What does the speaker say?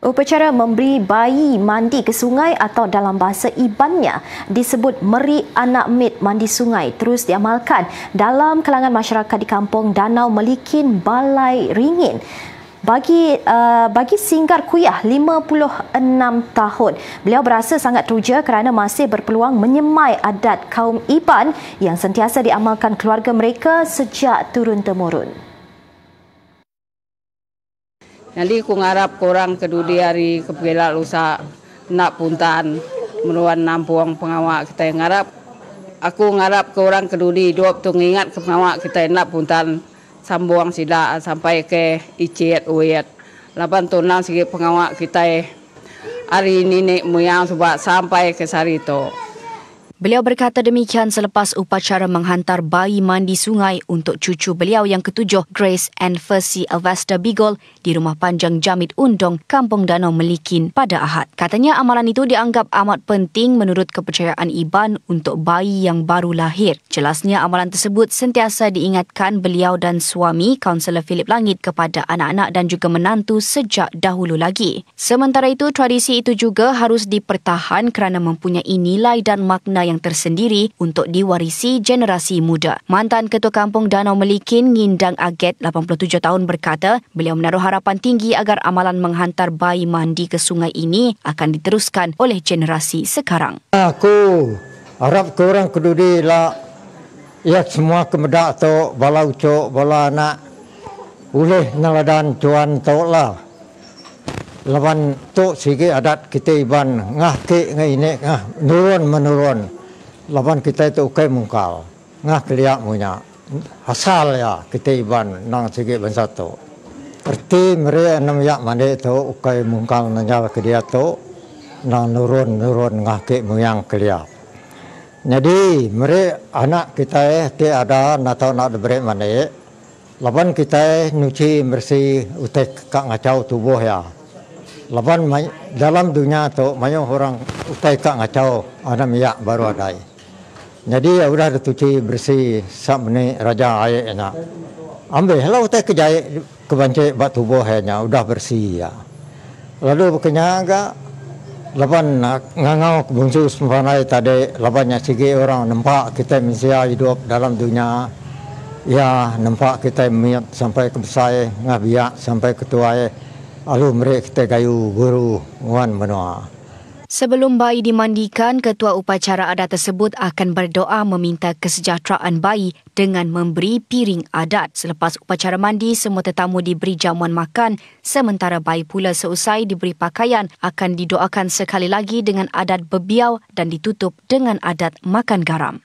Upacara memberi bayi mandi ke sungai atau dalam bahasa Ibannya disebut meri anak mit mandi sungai terus diamalkan dalam kalangan masyarakat di kampung Danau Melikin, Balai Ringin. Bagi bagi Singgar Kuyah 56 tahun, beliau berasa sangat teruja kerana masih berpeluang menyemai adat kaum Iban yang sentiasa diamalkan keluarga mereka sejak turun-temurun. Nyadi ku ngarap ke orang ke dudi hari ke pegila lusa enda puntan meruan nampung pengawa kitai ngarap aku ngarap ke orang ke dudi idup tu ngingat ke pengawa kitai enda puntan sambung sida sampai ke ichit uit laban tu endang sigi pengawa kitai ari nini muyang suba sampai ke sehari tu. Beliau berkata demikian selepas upacara menghantar bayi mandi sungai untuk cucu beliau yang ketujuh, Grace and Fercy Alvester Bigol di Rumah Panjang Jamit Undong, Kampung Danau Melikin pada Ahad. Katanya amalan itu dianggap amat penting menurut kepercayaan Iban untuk bayi yang baru lahir. Jelasnya amalan tersebut sentiasa diingatkan beliau dan suami, Kaunselor Philip Langit kepada anak-anak dan juga menantu sejak dahulu lagi. Sementara itu, tradisi itu juga harus dipertahan kerana mempunyai nilai dan makna yang tersendiri untuk diwarisi generasi muda. Mantan Ketua Kampung Danau Melikin, Ngindang Aget, 87 tahun berkata, beliau menaruh harapan tinggi agar amalan menghantar bayi mandi ke sungai ini akan diteruskan oleh generasi sekarang. Aku harap ke orang kedudi lah, ya semua kemedak tu, bala ucuk, bala anak, boleh neladan cuan tu lah. Laban tu sigi adat kita Iban ngah ke ngah ini ngah nurun menurun. Laban kita itu ukai mungkal ngah keliak munya asal ya kita Iban nang sigi bangsa tu. Erti mere enam yak mandi tu ukai mungkal nanya ke dia tu nang nurun nurun ngah ke muyang keliak. Jadi mere anak kita ti ada nak tahu nak diberi mandi. Laban kita nyuci bersih utai kak ngacau tubuh ya. Laban dalam dunia tu mayuh orang utai kak ngacau ada miak baru ada. Jadi ya udah dicuci bersih sak ni raja air nya. Ambil lah utai kejai kebancik bak tubuh nya udah bersih ya. Lalu bekenya agak laban ngangau bungsu sempanai tadi labannya sigi orang nampak kita manusia hidup dalam dunia. Ya nampak kita miat sampai ke besar ngabiak sampai ke tuai. Lalu mereka kita gayu guru wan menua. Sebelum bayi dimandikan, ketua upacara adat tersebut akan berdoa meminta kesejahteraan bayi dengan memberi piring adat. Selepas upacara mandi, semua tetamu diberi jamuan makan, sementara bayi pula seusai diberi pakaian akan didoakan sekali lagi dengan adat bebiau dan ditutup dengan adat makan garam.